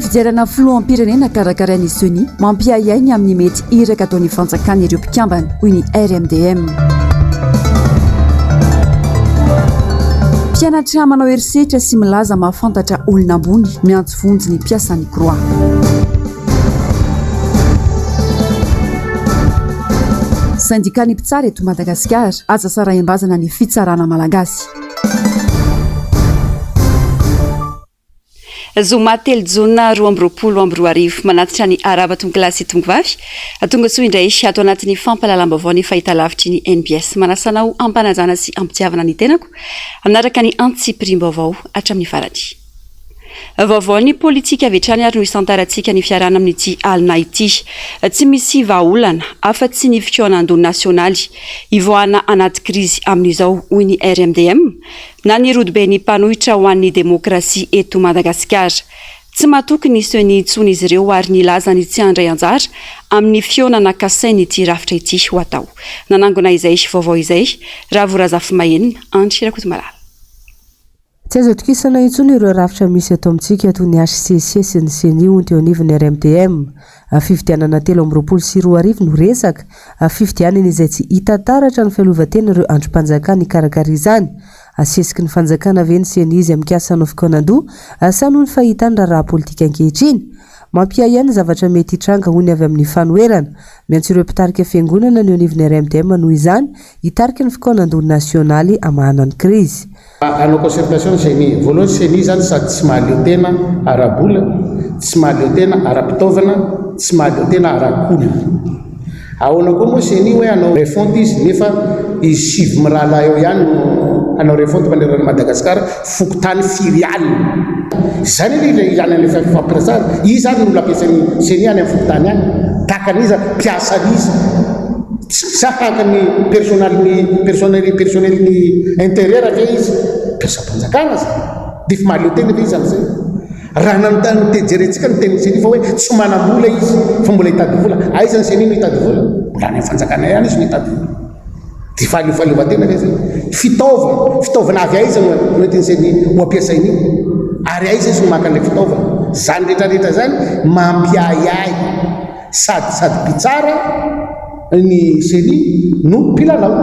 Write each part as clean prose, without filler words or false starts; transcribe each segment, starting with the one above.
Fijerana filoham-pirenena karakarain'ny Ceni, mampiahiahy ny amin'ny mety iraka ataon'ny fanjakana ireo mpikambana, hoy ny RMDM. Mpianatra manao herisetra sy milaza mahafantatra olona ambony, miantso vonjy ny mpiasan'ny Croix. Sendikan'ny mpitsara eto Madagasikara, aza sarahim-bazana ny fitsarana malagasy. Zoma 3 jona 2022, manatitra ny arahaba tompokolahy sy tompokovavy. Tonga soa indray ato anatin'ny fampahalalam-baovao ny fahitalavitry ny NBS. Manasa anao am-panajana sy am-pitiavana ny tenako hanaraka ny antsipiriam-baovao hatramin'ny farany. Vaovaon'ny politika avy hatrany ary no isantarantsika ny fiarahana amin'ity alina ity. Tsy misy vahaolana afa-tsy ny fikaonandoha nasionaly hivoahana anaty krizy amin'izao, hoy ny RMDM, na ny rodoben'ny mpanohitra ho an'ny demokrasia eto Madagasikara. Tsy matoky ny Ceni intsony izy ireo ary nilaza ny tsy handray anjara amin'ny fihaonana kasain'ity rafitra ity ho atao. Nanangona izay vaovao izay Ravo Razafimahenina, Andry Rakotomalala. Tsy azo atokisana intsony ireo rafitra misy eto amintsika toy ny hcc sy ny Ceni hoy ny teo anivon'ny RMDM. Fifidianana 2023 no resaka, fifidianana izay tsy hita taratra ny fialovan-ten'ireo andrim-panjakana hikarakara izany. Asesiky ny fanjakana ve ny Ceni izay mikasa hanao fikaonandoha sa noho ny fahitany raharaha politika ankehitriny? Mampiahiahy ny zavatra mety hitranga hoy ny avy amin'ny fanoherana. Miantso ireo mpitarika fiangonana ny eo anivon'ny RMDM noho izany hitarika ny fikaonandoha nasionaly hamahana ny krizy. Hanao concertation ny Ceni. Voalohany Ceni izany sady tsy mahaleo tena ara-bola, tsy mahaleo tena ara-pitaovana, tsy mahaleo tena ara-kolona. Ahoana koa moa Ceni hoe hanao refonte izy nefa izy sivy mirahalahy eo ihany no hanao refonte manerana an'i Madagasikara, fokontany firy alina. Izany anie ilay ilana an'ilay fifampiresahana. Iza ary no olona ampiasain'ny Ceni any amin'ny fokontany any? Tahaka an'iza? Mpiasa an'iza? Tsy zahaka ny personnel ny personnel personnel ny intérieur ve izy? Mpiasam-panjakana zany. Dia efa mahaleo tena ve izy amin'izay? Raha nanontany te jerentsika ny tenin'ny Ceni fa hoe tsy manam-bola izy fa mbola hitady vola. Aiza ny Ceni no hitady vola? Mbola any amin'ny fanjakana ihany izy no hitady vola. Dia efa aleo fahaleovantena ve zay? Fitaovana, fitaovana avy aiza no no entin'ny Ceni ho ampiasainy io? Ary aiza izy no maka an'ilay fitaovana? Izany rehetra rehetra izany mampiahiahy. Sady sady mpitsara ny ceni no mpilalao.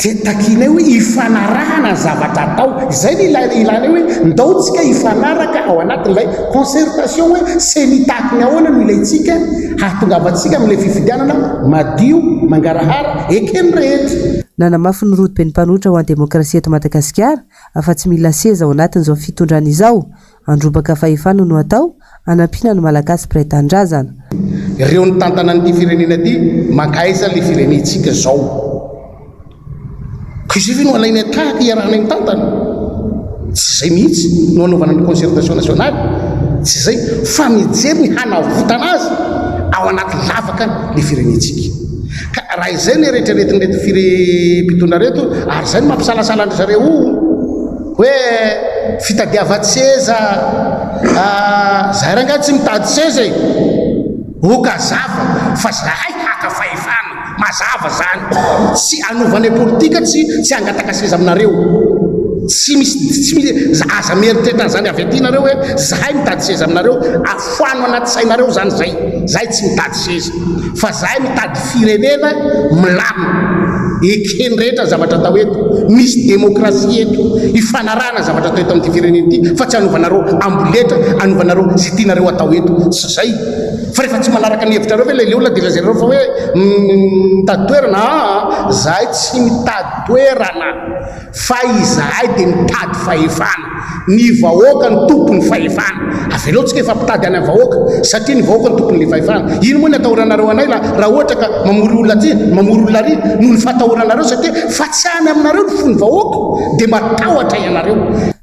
Dia takianay hoe hifanarahana ny zavatra atao. Izay no ilana ilanay hoe ndao tsika hifanaraka ao anatin'ilay concertation hoe ceni tahaky ny ahoana no ilaintsika hahatongavantsika amin'ilay fifidianana madio, mangarahara, eken'ny rehetra. Nanamafy ny rodoben'ny mpanohitra ho an'ny demokrasia eto Madagasikara fa tsy mila seza ao anatin'izao fitondrana izao Handrobaka fahefana no atao hanampiana ny Malagasy mpiray tanindrazana. Ireo nitantana an'ity firenena ity mankaiza le firenentsika zao? Ka izay ve no alainay tahaka iarahanay mitantana? Tsy izay mihitsy no anaovana ny concertation nationale, tsy izay fa mijery ny hanavotana azy ao anaty lavaka le firenentsika. Ka raha izay no eretreretin'ireto fire mpitondra ireto ary izay no mampisalasala an-dry zareo io, Hoe fitadiavan-tseza ah, zahay rangahy tsy mitady seza e! Ok azava fa zahay haka fahefana, mazava zany, tsy hanovanay politika, tsy tsy hangataka seza aminareo, tsy misy tsy misy, aza mieritreritra an'izany avy aty nareo hoe zahay mitady seza aminareo, afoano anaty sainareo zany zay, zahay tsy mitady seza. Fa zahay mitady firenena milamina, eken'ny rehetra ny zavatra atao eto, misy demokrasia eto, ifanarahana ny zavatra atao eto amin'ity firenena ity fa tsy anovanareo amboletra, anovanareo izay tianareo atao eto, tsy zay. Fa rehefa tsy manaraka ny hevitrareo ve ilay olona dia lazainareo fa hoe mitady toerana, aa zahay tsy mitady toerana. Fa izahay dia mitady fahefana. Ny vahoaka no tompon'ny fahefana. Avelao tsika hifampitady any amin'ny vahoaka, satria ny vahoaka no tompon'ilay fahefana. Ino moa ny atahoranareo anay la raha ohatra ka mamory olona aty, mamory olona ary, noho ny fatahoranareo satria fa tsy any aminareo ny fon'ny vahoaka, dia matahotra ianareo.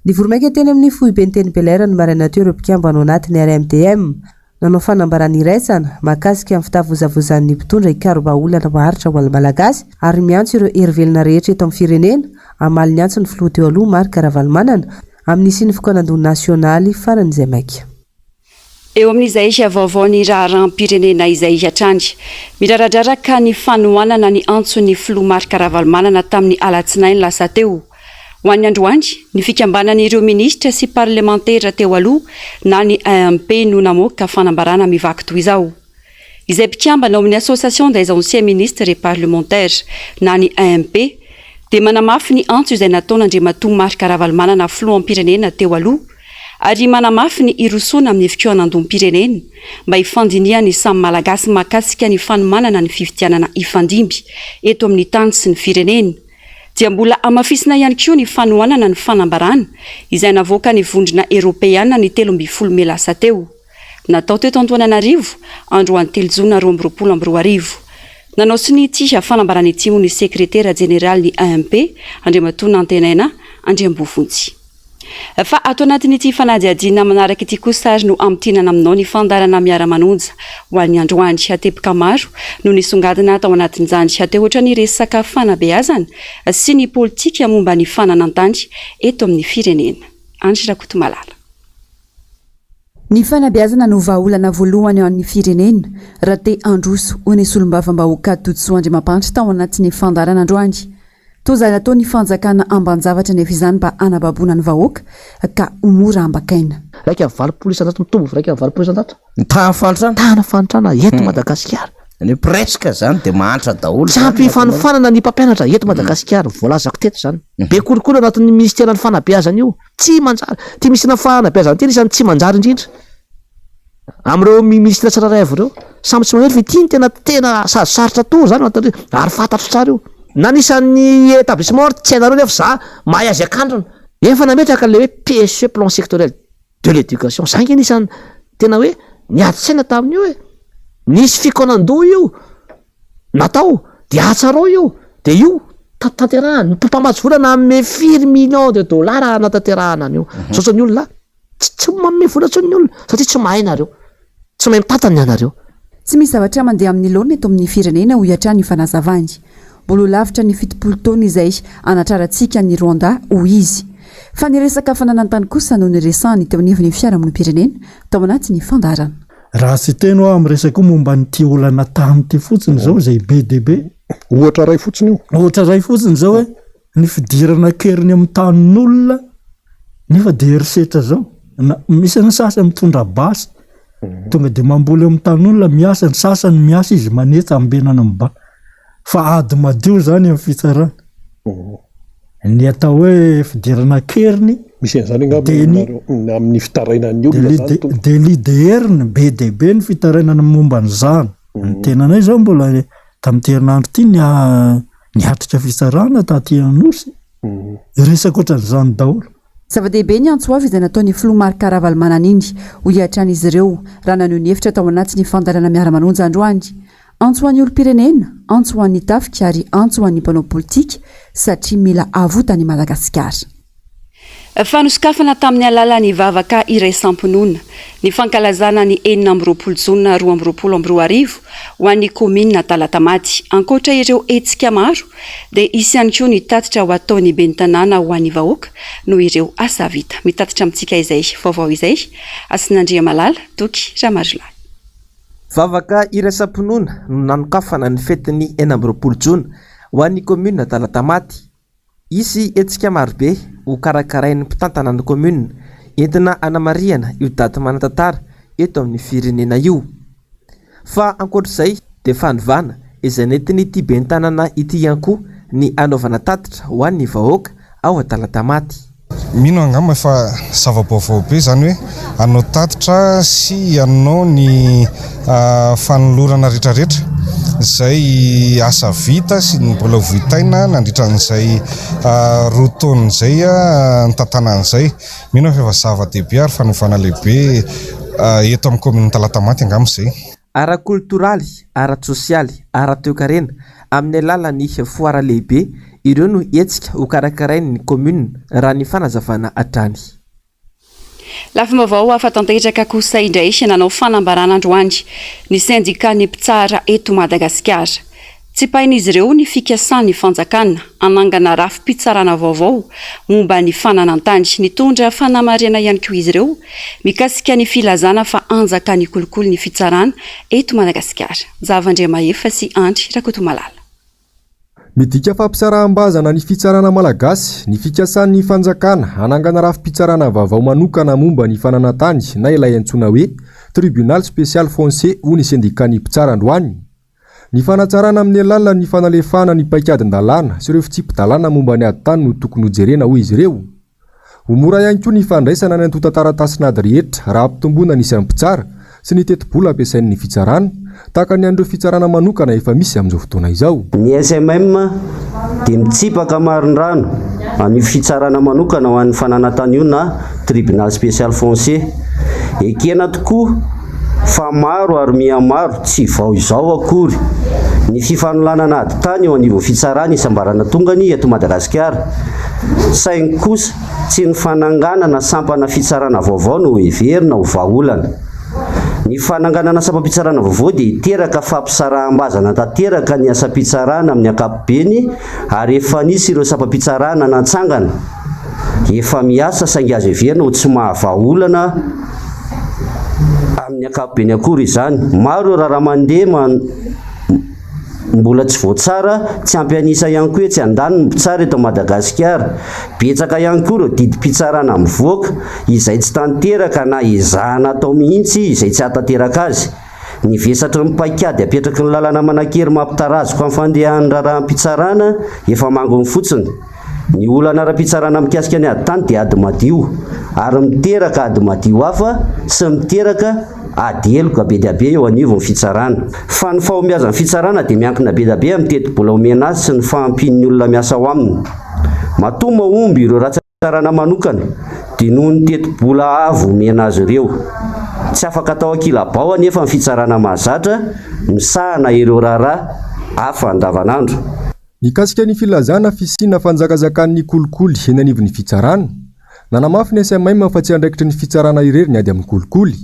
Nivory maika teny amin'ny foibeny teny Bel'Air ny maraina teo ireo mpikambana ao anatin'ny RMDM. Nanao fanambarana iraisana mahakasika ny fitavozavozan'ny mpitondra hikaro-bahaolana maharitra ho an'ny Malagasy ary miantso ireo hery velona rehetra eto amin'ny firenena hamaly ny antson'ny filoha teo aloha Marc Ravalomanana amin'ny hisian'ny fikaonandoha nasionaly faran'izay maika. Eo amin'izay vaovao ny raharaham-pirenena izay hatrany. Miraradraraka ny fanohanana ny antson'ny filoha Marc Ravalomanana tamin'ny alatsinainy lasa teo. Ho an'ny androany, ny fikambanan'ireo minisitra sy parlemantera teo aloha na ny AMP no namoaka fanambarana mivaky toy izao. Izay mpikambana ao amin'ny Association des anciens ministres et parlementaires na ny AMP dia manamafy ny antso izay nataon'Andriamatoa Marc Ravalomanana filoham-pirenena teo aloha ary manamafy ny hirosoana amin'ny fikaonandoham-pirenena mba hifandinihan'ny samy Malagasy mahakasika ny fanomanana ny fifidianana hifandimby eto amin'ny tany sy ny firenena dia mbola hamafisina ihany koa ny fanohanana ny fanambarana izay navoakan'ny Vondrona Eropeana ny 13 mey lasa teo. Natao teto Antoananarivo, androany telo jona 2022. Nanao sonia ity fanambarana ity moa ny sekretera jeneralin'ny AMP, Andriamatoa Nantenaina Andriamboavonjy. Fa ato anatin'ity fanadihadiana manaraka ity kosa ary no hamintinana aminao ny fandaharana Miara-manonja ho an'ny androany. Teboka maro no nisongadina tao anatin'izany, teo ohatra ny resaka fanabeazana sy ny politika momba ny fananan-tany eto amin'ny firenena. Andry Rakotomalala. Ny fanabeazana no vahaolana voalohany ho an'ny firenena raha te handroso, hoy ny solombavambahoaka Todisoa Andriamampandry tao anatin'ny fandaharana androany. Toa izay nataon'ny fanjakana amban-javatra anefa izany mba hanababoana ny vahoaka ka ho mora ambakaina. 81% mitombo 81%. Ny tahan'ny fahantrana? Tahana fahantrana eto Madagasikara. Izany hoe presque izany dia mahantra daholo Tsy ampy fanofanana ny mpampianatra eto Madagasikara, voalazako teto izany. Be kolikoly anatin'ny minisiteran'ny fanabeazana io. Tsy manjary. Ity minisiteran'ny fanabeazana ity anisan'ny tsy manjary indrindra amin'ireo minisitera tsirairay avy ireo. Samy tsy mahery fa ity no tena tena sady sarotra atoro izany ao anatin'ireo ary fantatro tsara io. Na anisan'ny établissement ary tsy hainareo nefa za mahay azy akandrina. Efa nametraka ilay hoe PSE plan sectoriel de l'éducation. Za ange anisan'ny tena hoe niady saina tamin'io e. Nisy fikaonandoha io. Natao dia hatsarao io dia io tanterahana, ny mpamatsy vola nanome firy millions de dollars hanatanterahana an'io, zao zao ny olona tsy tsy manome vola intsony ny olona satria tsy mahay nareo, tsy mahay mitantana ny anareo. Tsy misy zavatra mandeha amin'ny laoniny eto amin'ny firenena, hoy hatrany ny fanazavany. Mbola ho lavitra ny 70 taona izay hanatrarantsika an'i Rwanda, hoy izy. Fa ny resaka fananan-tany kosa no niresahany teo anivon'ny fiarahamonim-pirenena tao anatin'ny fandaharana. Raha tsy hiteny hoa miresaka io momba an'ity olana tany ity fotsiny izao izay be dia be. Ohatra iray fotsiny io. Ohatra iray fotsiny izao hoe ny fidirana an-keriny amin'ny tanin'olona nefa dia herisetra izao. Na misy ny sasany mitondra basy tonga dia mamboly eo amin'ny tanin'olona miasa, ny sasany miasa izy manetsa ambenana amin'ny basy. Fa ady madio izany amin'ny fitsarana. Ny atao hoe fidirana an-keriny. Misy an'izany angamba eo aminareo, amin'ny fitarainan'ny olona izany tompoko. Délit de heriny, be dia be ny fitarainana momba an'izany. Ny tenanay izao mbola tamin'ity herinandro ity niatrika fitsarana taty Anosy. Resaka ohatran'izany daholo. Zava-dehibe ny antso avo izay nataon'ny filoha Marc Ravalomanana iny, hoy hatrany izy ireo, raha naneho ny hevitra tao anatin'ny fandaharana Miara-manonja androany. Antso ho an'ny olom-pirenena, antso ho an'ny tafika ary antso ho an'ny mpanao politika satria mila avotana i Madagasikara. Fanosokafana tamin'ny alalan'ny vavaka iraisam-pinoana ny fankalazana ny 26 jona 2022 ho an'ny kaominina Talatamaty. Ankoatra ireo hetsika maro dia hisy ihany koa ny tatitra ho ataon'ny ben'ny tanàna ho an'ny vahoaka noho ireo asa vita. Mitatitra amintsika izay vaovao izay Hasinandriamalala Toky Ramarolahy. Vavaka iraisam-pinoana no nanokafana ny fetin'ny 26 jona ho an'ny kaominina Talatamaty. Hisy hetsika marobe ho karakarain'ny mpitantana ny kaominina entina hanamarihana io daty manan-tantara eto amin'ny firenena io. Fa ankoatr'izay dia fanovana izay nentin'ity ben'ny tanàna ity ihany koa ny hanaovana tatitra ho an'ny vahoaka ao Talatamaty. Mino aho angamba fa zava-baovao be izany hoe hanao tatitra sy hanao ny fanolorana rehetrarehetra izay asa vita sy ny mbola ho vitaina nandritra an'izay roa taona izay nitantanana izay. Mino aho fa efa zava-dehibe ary fanovana lehibe eto amin'ny kaominina Talatamaty angamba izay. Ara-koltoraly, ara-tsosialy, ara-toekarena, amin'ny alalan'ny foara lehibe, ireo no hetsika hokarakarain'ny kaominina, raha ny fanazavana hatrany. Lafim-baovao hafa tanteraka kosa indray, nanao fanambarana androany ny sendikan'ny mpitsara eto Madagasikara. Tsipahin'izy ireo ny fikasan'ny fanjakana hanangana rafi-pitsarana vaovao momba ny fananan-tany. Nitondra fanamarihana ihany koa izy ireo mikasika ny filazana fa anjakan'ny kolikoly ny fitsarana eto Madagasikara. Njava Andriamahefa sy Andry Rakotomalala. Midika fampisaraham-bazana ny fitsarana malagasy ny fikasan'ny fanjakana hanangana rafi-pitsarana vaovao manokana momba ny fananan-tany na ilay antsoina hoe Tribunal Spécial Foncier hoy ny sendikan'ny mpitsara androany. Ny fanatsarana amin'ny alalan'ny fanalefahana ny paikadin-dalàna sy ireo fitsipi-dalàna momba ny ady tany no tokony hojerena hoy izy ireo. Ho mora ihany koa ny fandraisana ny antontan-taratasin'ady rehetra raha ampitomboina ny isan'ny mpitsara sy ny tetibola ampiasain'ny fitsarana, tahaka ny an'ireo fitsarana manokana efa misy amin'izao fotoana izao. Ny SMM dia mitsipaka marindrano an'io fitsarana manokana ho an'ny fananantany io na Tribunal Spécial Foncier. Ekena tokoa fa maro ary miha-maro, tsy vao izao akory, ny fifanolanana ady tany eo anivon'ny fitsarana isam-baranatongany eto Madagasikara. Saingy kosa tsy ny fananganana sampana fitsarana vaovao no heverina ho vahaolana. Ny fananganana sampam-pitsarana vaovao dia hiteraka fampisaraham-bazana tanteraka ny asam-pitsarana amin'ny ankapobeny ary efa nisy ireo sampam-pitsarana natsangana efa miasa saingy azo heverina ho tsy mahavaha olana amin'ny ankapobeny akory izany. Maro ireo raharaha mandeha mbola tsy voatsara, tsy ampy an'isa ihany koa etsy andaniny ny mpitsara eto Madagasikara. Betsaka ihany koa ireo didim-pitsarana mivoaka izay tsy tanteraka na ezahana atao mihitsy izay tsy hahatanteraka azy. Ny vesatry ny paikady apetraky ny lalana manan-kery mampitarazoka ny fandehan'ny raharaham-pitsarana efa manginy fotsiny. Ny olana ara-pitsarana mikasika ny ady tany dia ady madio, ary miteraka ady madio hafa sy miteraka ady heloka be dia be eo anivon'ny fitsarana. Fa ny fahombiazan'ny fitsarana dia miankina be dia be amin'ny tetibola omena azy sy ny fahampian'ny olona miasa ao aminy. Matoa mahomby ireo rantsan-pitsarana manokana dia noho ny tetibola avo omena azy ireo. Tsy afaka atao ankilabao anefa ny fitsarana mahazatra misahana ireo raharaha hafa andavanandro. Mikasika ny filazana fisiana fanjakazakan'ny kolikoly eny anivon'ny fitsarana, nanamafy ny SMM fa tsy andraikitry ny fitsarana irery ny ady amin'ny kolikoly.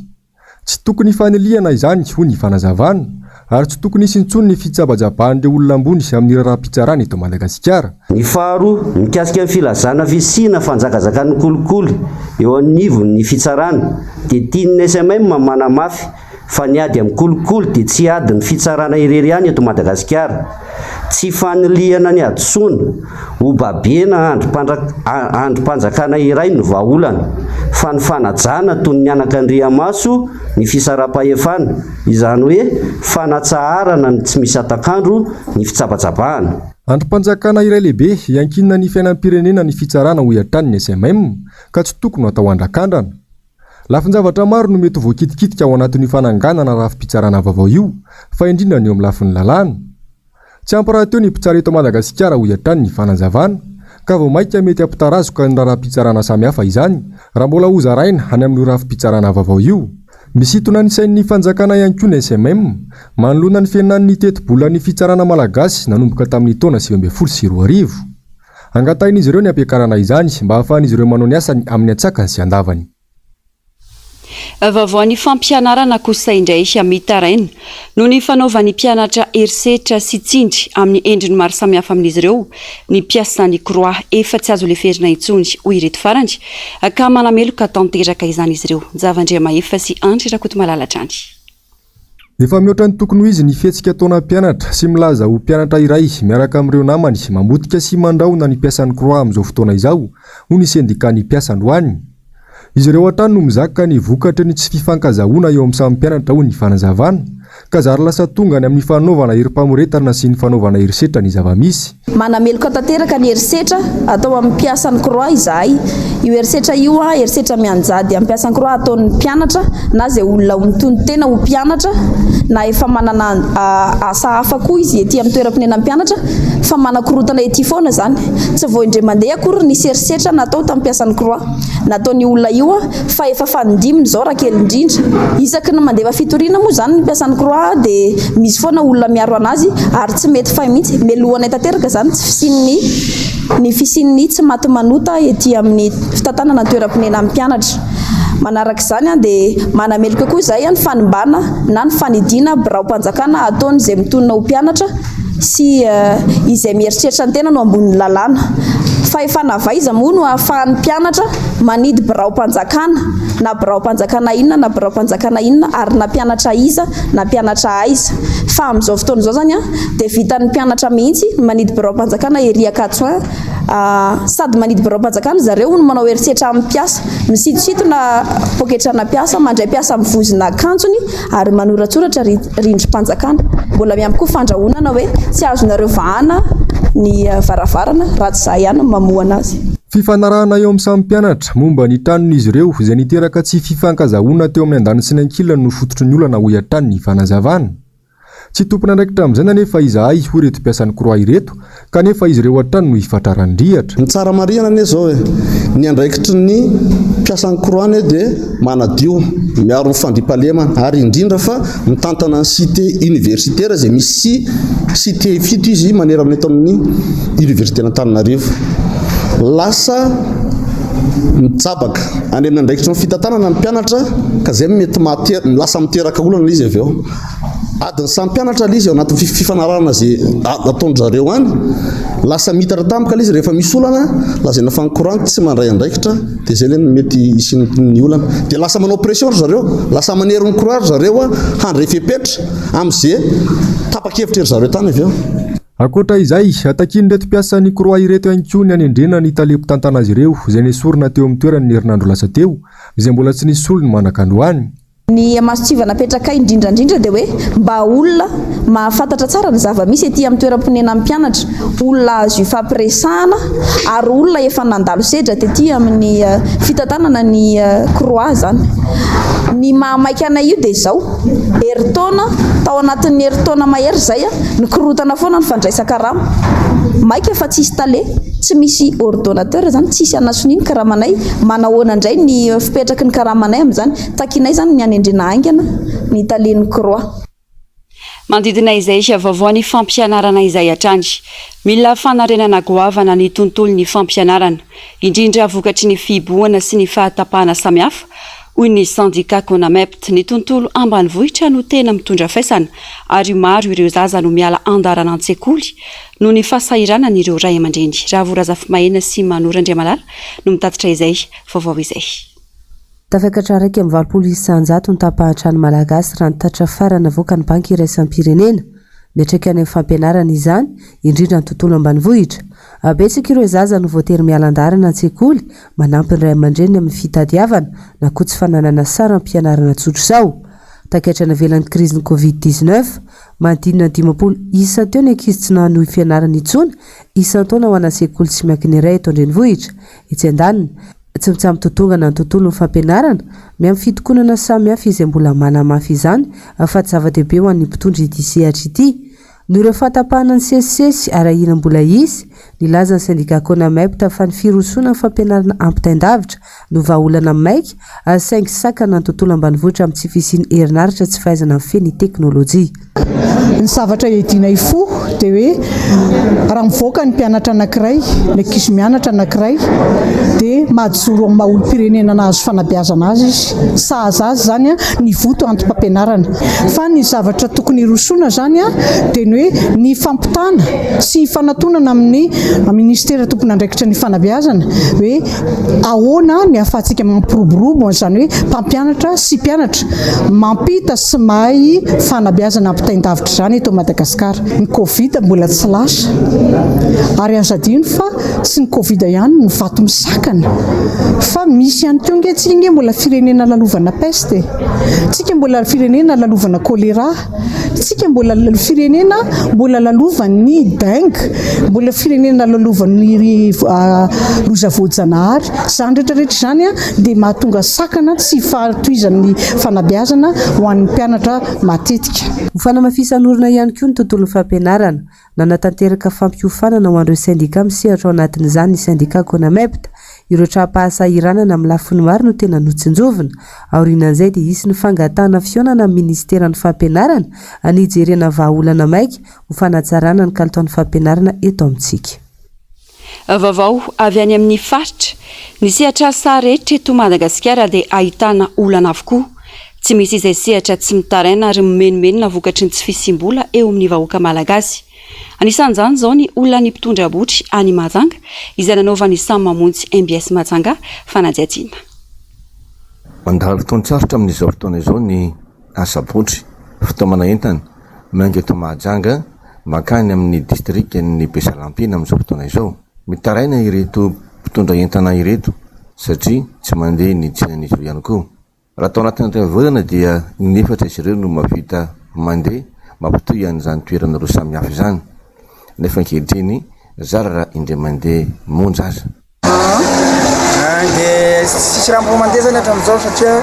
Tsy tokony hifanilihana izany, hoy ny fanazavana, ary tsy tokony hisy intsony ny fitsabajabahan'ireo olona ambony amin'ny raharaham-pitsarana eto Madagasikara. Ny faharoa, mikasika ny filazana fisiana fanjakazakan'ny kolikoly eo anivon'ny fitsarana, dia tian'ny SMM manamafy fa ny ady amin'ny kolikoly dia tsy adin'ny fitsarana irery ihany eto Madagasikara. Tsy fanilihana ny hadisoana ho babena andrim-panjakana iray no vahaolana, fa ny fanajana toy ny anakandriamaso ny fisaraham-pahefana, izany hoe fanatsaharana ny tsy misy hatak'andro ny fitsabatsabahana. Andrim-panjakana iray lehibe iankinan'ny fiainam-pirenena ny fitsarana hoy hatrany ny SMM ka tsy tokony ho atao andrakandrana. Lafin-javatra maro no mety ho voakitikitika ao anatin'io fananganana rafi-pitsarana vaovao io, fa indrindra ny eo amin'ny lafiny lalàna. Tsy ampy rahateo ny mpitsara eto Madagasikara, hoy hatrany ny fanazavana, ka vao mainka mety hampitarazoka ny raharaham-pitsarana samihafa izany, raha mbola hozaraina any amin'io rafi-pitsarana vaovao io. Misintona ny sain'ny fanjakana ihany koa ny SMM, manoloana ny fihenan'ny tetibolan'ny fitsarana malagasy nanomboka tamin'ny taona 2019. Angatahin'izy ireo ny hampiakarana izany mba hahafahan'izy ireo manao ny asany amin'ny antsakany sy andavany. Vaovaon'ny fampianarana kosa indray mitaraina noho ny fanaovan'ny mpianatra herisetra sy tsindry amin'ny endriny maro samihafa amin'izy ireo ny mpiasan'ny Croix efa tsy azo leferina intsony hoy ireto farany ka manameloka tanteraka izany izy ireo. Njava Andriamahefa sy Andry Rakotomalala hatrany. Efa mihoatra ny tokony ho izy ny fihetsika ataona mpianatra sy milaza ho mpianatra iray miaraka amin'ireo namany mamotika sy mandrahona ny mpiasan'ny Croix amin'izao fotoana izao, hoy ny sendikan'ny mpiasa androany. Izy ireo hatrany no mizaka ny vokatry ny tsy fifankazahoana eo amin'ny samy mpianatra, hoy ny fanazavana, ka zary lasa tonga any amin'ny fanaovana herim-pamoretana sy ny fanaovana herisetra ny zava-misy. Manameloka tanteraka ny herisetra atao amin'ny mpiasan'ny Croix izahay. Io herisetra io, herisetra mianjady amin'ny mpiasan'ny Croix ataon'ny mpianatra na izay olona mitonon-tena ho mpianatra na efa manana asa hafa koa izy ety amin'ny toeram-ponenan'ny mpianatra fa manakorontana ety foana izany. Tsy vao indray mandeha akory nisy herisetra natao tamin'ny mpiasan'ny Croix. Nataon'io olona io fa efa fanindiminy izao raha kely indrindra. Isaky ny mandefa fitoriana moa izany ny mpiasan'ny Croix dia misy foana olona miaro an'azy ary tsy mety fay mihitsy. Melohanay tanteraka izany tsy fisian'ny ny fisian'ny tsy maty manota ety amin'ny fitantanana ny toeram-ponenan'ny mpianatra. Manaraka izany dia manameloka koa izahay ny fanimbana na ny fanidiana biraom-panjakana ataon'izay mitonona ho mpianatra. sy izay mieritreritra ny tena no ambonin'ny lalàna. Fahefana avy aiza moa no ahafahan'ny mpianatra manidy biraom-panjakana na biraom-panjakana inona na biraom-panjakana inona ary na mpianatra iza na mpianatra aiza. Fa amin'izao fotoana izao izany dia vitan'ny mpianatra mihitsy ny manidy biraom-panjakana ery Ankatso Sady manidy biraom-panjakana zareo no manao herisetra amin'ny mpiasa. Misintosintona poketrana mpiasa, mandray mpiasa mivozona akanjony ary manoratsoratra rindrim-panjakana. Mbola miampy koa fandrahonana hoe tsy azonareo vahana ny varavarana raha tsy izahay ihany no mamohana azy. Fifanarahana eo amin'ny samy mpianatra momba ny tranon'izy ireo izay niteraka tsy fifankazahoana teo amin'ny andaniny sy ny ankilany no fototry ny olana hoy hatrany ny fanazavana. Tsy tompon'andraikitra amin'izany anefa izahay, hoy ireto mpiasan'ny Croix ireto, kanefa izy ireo hatrany no hifatraran-drihatra. Ny tsara marihana anie izao e, ny andraikitry ny mpiasan'ny Croix anie dia manadio, miaro ny fandriampahalemana ary indrindra fa mitantana ny cité universitaire izay misy cité fito izy manerana eto amin'ny université-n'Antananarivo. Lasa mijabaka any amin'ny andraikitry ny fitantanana ny mpianatra ka izay no mety maha lasa miteraka olana ilay izy avy eo. Adin'ny samy mpianatra ilay izy ao anatin'ny fifanarahana izay ataon-dry zareo any. Lasa miitatra tampoka ilay izy rehefa misy olana, lazaina fa ny courant tsy mandray andraikitra, dia izay ilay mety hisian'ny olana. Dia lasa manao pression ry zareo, lasa manery ny courant ry zareo handray fepetra amin'izay tapa-kevitra ry zareo tany avy eo. Ankoatra izay, takian'ireto mpiasan'ny Croix ireto ihany koa ny hanendrena ny tale mpitantana azy ireo, izay nesorina teo amin'ny toerany ny herinandro lasa teo, izay mbola tsy nisy solony manak'androany. Ny mason-tsivana apetrakay indrindra indrindra dia hoe mba olona mahafantatra tsara ny zava-misy ety amin'ny toeram-ponenan'ny mpianatra, olona azo ifampiresahana ary olona efa nandalo sedra tety amin'ny fitantanana ny Croix izany. Ny mahamaika anay io dia izao, herintaona, tao anatin'ny herintaona mahery izay, nikorontana foana ny fandraisan-karama. Maika fa tsisy tale, tsy misy ordonnateur izany, tsisy hanasonia ny karamanay, manahoana indray ny fipetraky ny karamanay amin'izany? Takinay izany ny hanendrena haingana ny talen'ny Croix. Manodidina izay vaovao ny fampianarana izay hatrany. Mila fanarenana goavana ny tontolon'ny fampianarana, indrindra vokatry ny fihibohana sy ny fahatapahana samihafa, hoy ny sendika Conamept. Ny tontolo ambanivohitra no tena mitondra faisana ary maro ireo zaza no miala andarana an-tsekoly noho ny fahasahiranan'ireo ray aman-dreny. Ravo Razafimahena sy Manoro Andriamalala no mitatitra izay vaovao izay. Tafakatra 81% ny tapahan-trano malagasy raha ny tatitra farany navoakan'ny Banky iraisam-pirenena. Miantraika any amin'ny fampianarana izany, indrindra ny tontolo ambanivohitra. Betsaka ireo zaza no voatery miala an-daharana an-tsekoly, manampy ny ray aman-dreniny amin'ny fitadiavana na koa tsy fananana saram-pianarana tsotr'izao. Takaitra navelan'ny krizin'ny Covid 19, manodidina ny 50 isan-teo ny ankizy tsy nanohy fianarana intsony isan-taona ho ana sekoly tsy miankina iray eto an-drenivohitra. Etsy andaniny, Tsy mitsam-pitotongana ny tontolon'ny fampianarana, miampy fitokonana samihafa izay mbola manamafy izany fa tsy zava-dehibe ho an'ny mpitondra ity sehatra ity. Noho ireo fahatapahana nisesisesy ary ahiana mbola hisy, nilaza ny sendika Conamept fa ny firosoana amin'ny fampianarana ampitain-davitra no vahaolana maika saingy sakana ny tontolo ambanivohitra amin'ny tsy fisian'ny herinaratra tsy fahaizana mifehy ny teknolojia. Ny zavatra iadiana hifoha dia hoe raha mivoaka ny mpianatra anankiray, ny ankizy mianatra anankiray dia mahajoro amin'ny maha olom-pirenena nahazo fanabeazana azy izy. Sahaza azy izany ny voto antom-pampianarana. Fa ny zavatra tokony hirosoana izany dia ny hoe ny fampitana sy fanatonana amin'ny minisitera tompon'andraikitra ny fanabeazana hoe ahoana ny ahafahantsika mampiroborobo an'izany hoe mpampianatra sy mpianatra mampita sy mahay fanabeazana ampitain-davitra izany eto Madagasikara. Ny Covid mbola tsy lasa ary aza adino fa tsy ny Covid ihany no vato misakana fa misy ihany koa ange, tsika ange mbola firenena lalovana peste e, tsika mbola firenena lalovana choléra. Tsika mbola firenena mbola lalovan'ny dengue, mbola firenena lalovan'ny loza voajanahary. Izany rehetra rehetra izany dia mahatonga sakana tsy fahatohizan'ny fanabeazana ho an'ny mpianatra matetika. Ho fanamafisan'orina ihany koa ny tontolon'ny fampianarana, Nanatanteraka fampiofanana ho an'ireo sendika misehatra ao anatin'izany ny sendika Conamept. Ireo tra-pahasahiranana amin'ny lafiny maro no tena notsinjovina. Aorianan'izay dia hisy ny fangatahana fihaonana amin'ny minisiteran'ny fampianarana ny hijerena vahaolana maika ho fanatsarana ny kalitaon'ny fampianarana eto amintsika. Vaovao avy any amin'ny faritra. Ny sehatr'asa rehetra eto Madagasikara dia ahitana olana avokoa. Tsy misy izay sehatra tsy mitaraina ary mimenomenona vokatry ny tsy fisiam-bola eo amin'ny vahoaka malagasy. Anisan'izany izao ny olan'ny mpitondra botry any Mahajanga izay nanaovan'ny Samy Mamonjy mbs Mahajanga fanadihadiana. Mandalo fotoan-tsarotra amin'izao fotoana izao ny Asabotsy, fitaomana entana miainga eto Mahajanga mankany amin'ny distrikan'i Besalampina amin'izao fotoana izao. Mitaraina ireto mpitondra entana ireto satria tsy mandeha ny tsenan'izy ireo ihany koa. Raha tao anatin'ny iray volana dia in'efatra izy ireo no mahavita mandeha mampitohy an'izany toerana roa samihafa izany. Nefa ankehitriny zara raha indray mandeha monja aza. Dia tsisy raha mbola mandeha zany hatramin'izao satria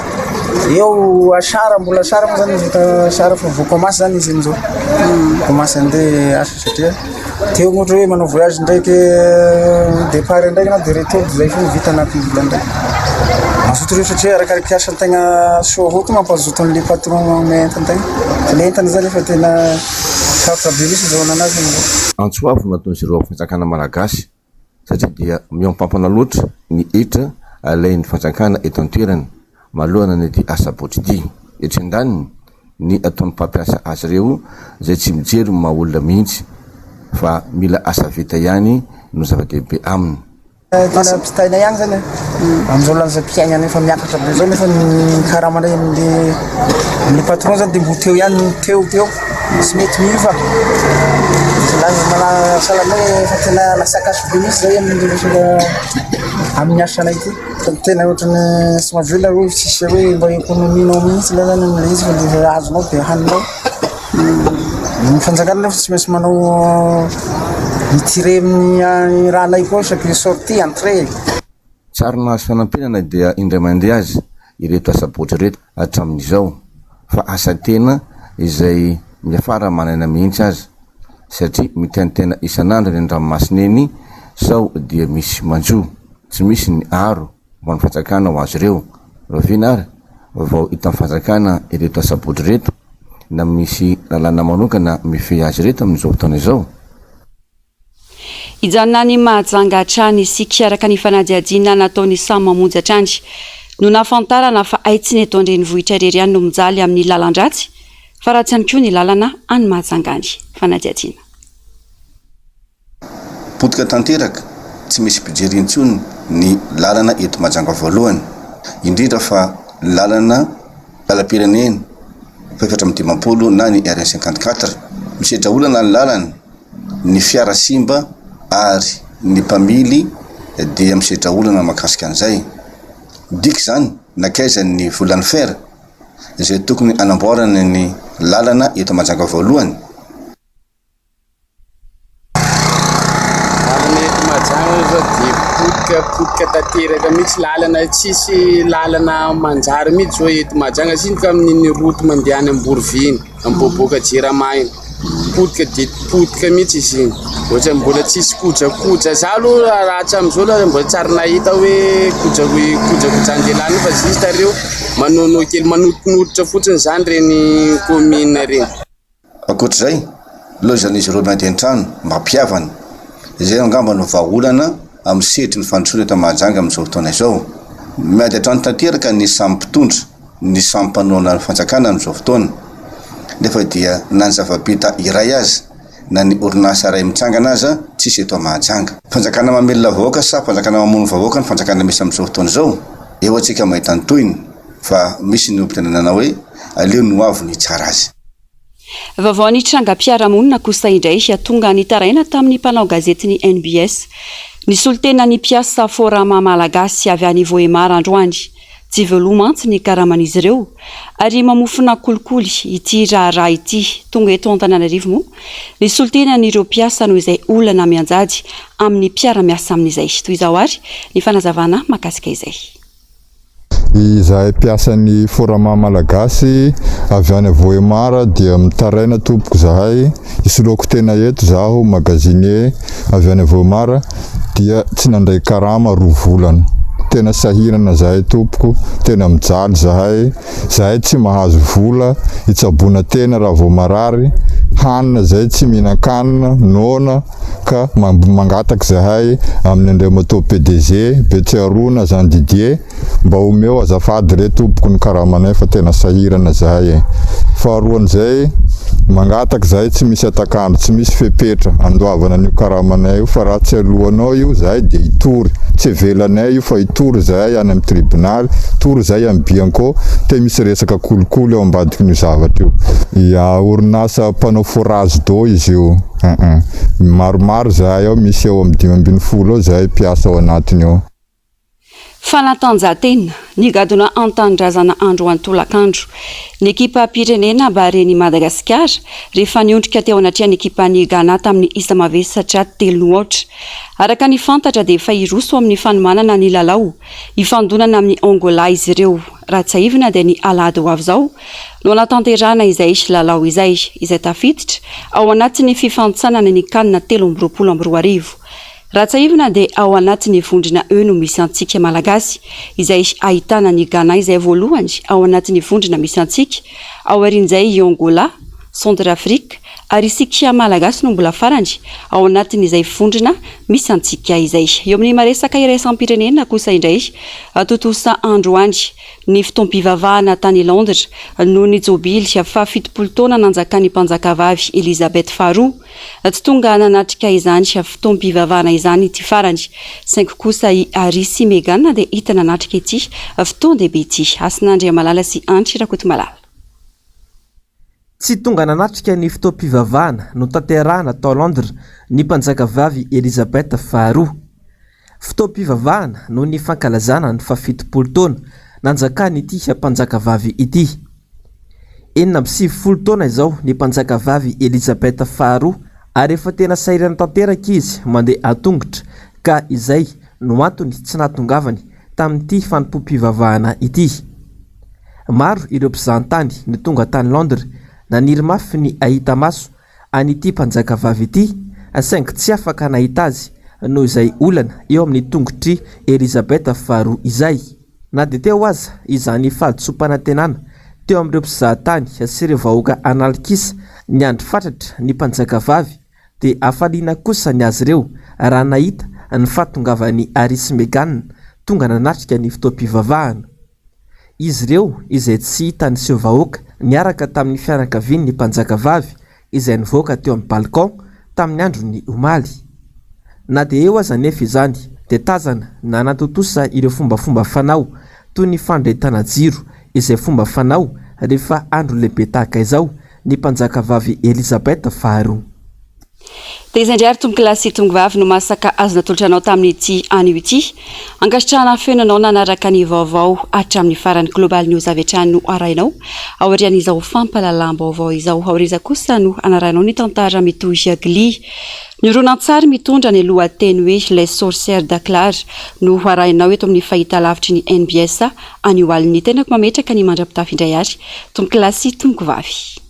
eo asara mbola asara moa zany izy asara fa vao commence zany izy amizao commence andeha asa satria teo ohatra hoe manao voyage ndraiky départ ndraiky na de retour de zay foana vita anatin'ny volana raiky. Mazoto reo satria arakaraky asan-tegna soa avao koa mampazoto an'le patron manome entan-tegna fa le entana zany efa tena sarotra be mihitsy azahoana anazy amizao. Antso avo no ataon'izy ireo amin'ny fanjakana malagasy satria dia mihoampampana loatra ny hetra alain'ny fanjakana eto an-toerana manoloana an'ity asabotsy ity. Etsy andaniny, ny ataon'ny mpampiasa azy ireo izay tsy mijery ny maha olona mihitsy fa mila asa vita ihany no zava-dehibe aminy. Tena ampitaina ihany zany e, amin'izao lanjam-piainana efa miakatra be zao nefa ny karamanay amin'le amin'le patron zany de mbo teo ihany teo teo tsy mety miova sahala hoe efa tena lasa cash be mihitsy zay amin'ny resaka amin'ny asanay ity. Tena ohatran'ny tsy mahavelona hoe tsisy hoe mba économie-nao mihitsy zany amin'ilay izy fa le azonao dia haninao. Ny fanjakana nefa tsy maintsy manao mi-tirer amin'ny rahanay koa isaky ny sortie, entrée. Tsy ary nahazo fanampiana na dia indray mandeha aza ireto asabotsy ireto hatramin'izao fa asa tena izay miafara maraina mihitsy aza satria mitaintaina isan'andro eny an-dranomasina eny sao dia misy manjo. Tsy misy ny aro ho an'ny fanjakana ho azy ireo. Rahoviana ary vao hitan'ny fanjakana ireto asabotra ireto na misy lalàna manokana mifehy azy ireto amin'izao fotoana izao? Hijanona any Mahajanga hatrany isika araka ny fanadihadiana nataon'i Samy Mamonjy hatrany no nahafantarana fa hay tsy ny eto an-drenivohitra irery ihany no mijaly amin'ny lalan-dratsy fa ratsy ihany koa ny lalana any Mahajanga any. Fanadihadiana. Potika tanteraka, tsy misy mpijery intsony ny lalana eto Mahajanga voalohany, indrindra fa lalana lalam-pirenena faha 54 na ny RN 54. Misedra olana ny lalana, ny fiara simba ary ny mpamily dia misedra olana mahakasika an'izay. Midika izany nankaiza ny volan'ny fer izay tokony hanamboarana ny lalana eto Mahajanga voalohany? Lalana eto Mahajanga zao dia potika potika tanteraka mihitsy lalana tsisy lalana manjary mihitsy zao eto Mahajanga siny ka amin'iny route mandeha any Amborovy iny miboaboaka jirama iny potika dia potika mihitsy izy iny ohatran'ny mbola tsisy kojakoja za aloha raha hatramin'izao aloha mbola tsy ary nahita hoe koja- kojakojan-dehilahy iny fa juste reo manaonao kely manotonototra fotsiny zany reny commune reny. Ankoatra izay, ilaozan'izy ireo miady an-trano mba hampihavana. Izay angamba no vahaolana amin'ny sehatry ny fandrosoana eto Mahajanga amin'izao fotoana izao. Miady an-trano tanteraka ny samy mpitondra, ny samy mpanohana ny fanjakana amin'izao fotoana. Nefa dia na ny zava-bita iray aza, na ny orinasa iray mitsangana aza tsisy eto Mahajanga. Fanjakana mamelona vahoaka sa fanjakana mamono vahoaka ny fanjakana misy amin'izao fotoana izao? Eo antsika mahita ny tohiny fa misy ny ompitenenana hoe aleo ny ho avy no hitsara azy. Vaovao nitrangam-piarahamonina kosa indray tonga nitaraina tamin'ny mpanao gazetin'ny NBS ny solontenan'ny mpiasa Forama Malagasy avy any Vohemar androany. Tsy voaloa mantsy ny karaman'izy ireo ary mamofona kolikoly ity raharaha ity. Tonga eto Antananarivo moa ny solontenan'ireo mpiasa noho izay olana mianjady amin'ny mpiara-miasa aminy izay. Toy izao ary ny fanazavana mahakasika izay. Izahay mpiasan'ny Forama Malagasy avy any Vohemar dia mitaraina tompoko zahay, isoloako tena eto zaho magasinier avy any Vohemar dia tsy nandray karama roa volana. Tena sahirana zahay tompoko, tena mijaly zahay, zahay tsy mahazo vola hitsaboana tena raha vao marary, hanina zay tsy mihinan-kanina, noana, ka mangataka izahay amin'ny Andriamatoa PDG Betsiarona Jean Didier mba omeo azafady re tompoko ny karamanay fa tena sahirana izahay e. Faharoan'izay Mangataka zahay tsy misy atakandro, tsy misy fepetra andoavana an'io karamanay io fa raha tsy aloanao io zahay dia hitory. Tsy avelanay io fa hitory zahay any amin'ny tribonaly, hitory zahay amin'ny Bianco, te misy resaka kolikoly ao ambadikin'io zavatra io. Ya, orinasa mpanao forage d'eau izy io. Hum. Maromaro zahay ao, misy eo amin'ny 15 eo zahay mpiasa ao anatiny ao. Fanatanjahantena, Nigadona an-tanindrazana androany tolakandro ny ekipam-pirenena Baren'i Madagasikara rehefa niondrika teo anatrehan'ny ekipan'i Ghana tamin'ny isa mavesatra telo no aotra. Araka ny fantatra dia efa hiroso amin'ny fanomanana ny lalao hifandonana amin'i Angola izy ireo. Raha tsiahivina dia ny alahady ho avy izao no hanatanterahana izay lalao izay, izay tafiditra ao anatin'ny fifantsanana ny Can 2023. Raha tsiahivina dia ao anatin'ny vondrona E no misy antsika Malagasy, izay ahitana an'i Ghana izay voalohany ao anatin'ny vondrona misy antsika, aorian'izay i Angola, Centrafrique, ary isika Malagasy no mbola farany ao anatin'izay vondrona misy antsika izay. Eo amin'ny maresaka iraisam-pirenena kosa indray, tontosa androany ny fotoam-pivavahana tany Londres noho ny jobily faha 70 taona nanjakan'ny mpanjakavavy Elizabeth faharoa. Tsy tonga nanatrika izany fotoam-pivavahana izany ity farany, saingy kosa i Harry sy Meghan dia hita nanatrika ity fotoan-dehibe ity. Hasina Andriamalala sy Andry Rakotomalala. Tsy tonga nanatrika ny fotoam-pivavahana notanterahana tao Londres ny mpanjakavavy Elizabeth faharoa. Fotoam-pivavahana noho ny fankalazana ny fahafitopolo taona nanjakan'ity mpanjakavavy ity. 96 taona izao ny mpanjakavavy Elizabeth faharoa ary efa tena sahirana tanteraka izy mandeha an-tongotra ka izay no antony tsy nahatongavany tamin'ity fanompoam-pivavahana ity. Maro ireo mpizahantany no tonga tany Londres naniry mafy ny hahita maso an'ity mpanjakavavy ity saingy tsy afaka nahita azy noho izay olana eo amin'ny tongotr'i Elizabeth faharoa izay. Na dia teo aza izany fahadisoam-panantenana teo amin'ireo mpizahatany sy ireo vahoaka an'alikisa niandry fatratra ny mpanjakavavy dia hafaliana kosa ny azy ireo raha nahita ny fahatongavan'i Harry sy Meghan tonga nanatrika ny fotoam-pivavahana. Izy ireo izay tsy hita niseho vahoaka niaraka tamin'ny fianakavian'ny mpanjakavavy izay nivoaka teo amin'ny balcon tamin'ny andron'ny omaly. Na dia eo aza anefa izany dia tazana nanatontosa ireo fombafomba fanao toy ny fandrehetana jiro izay fomba fanao rehefa andro lehibe tahaka izao ny mpanjakavavy Elizabeth faharoa. Dia izay indray ary tompokolahy sy tongovavy no masaka azo natolotra anao tamin'ity anio ity. Ankasitrahana feno anao nanaraka ny vaovao hatramin'ny farany. Global News avy hatrany no arahinao aorian'izao fampahalalam-baovao izao. Aorian'izay kosa no hanarahinao ny tantara mitohy Glee. Ny horonantsary mitondra ny lohateny hoe Les Sorcières d'Aklar no ho arahinao eto amin'ny fahitalavitry ny NBS anio alina. Ny tenako mametraka ny mandra-pitafy indray ary tompokolahy sy tompokovavy.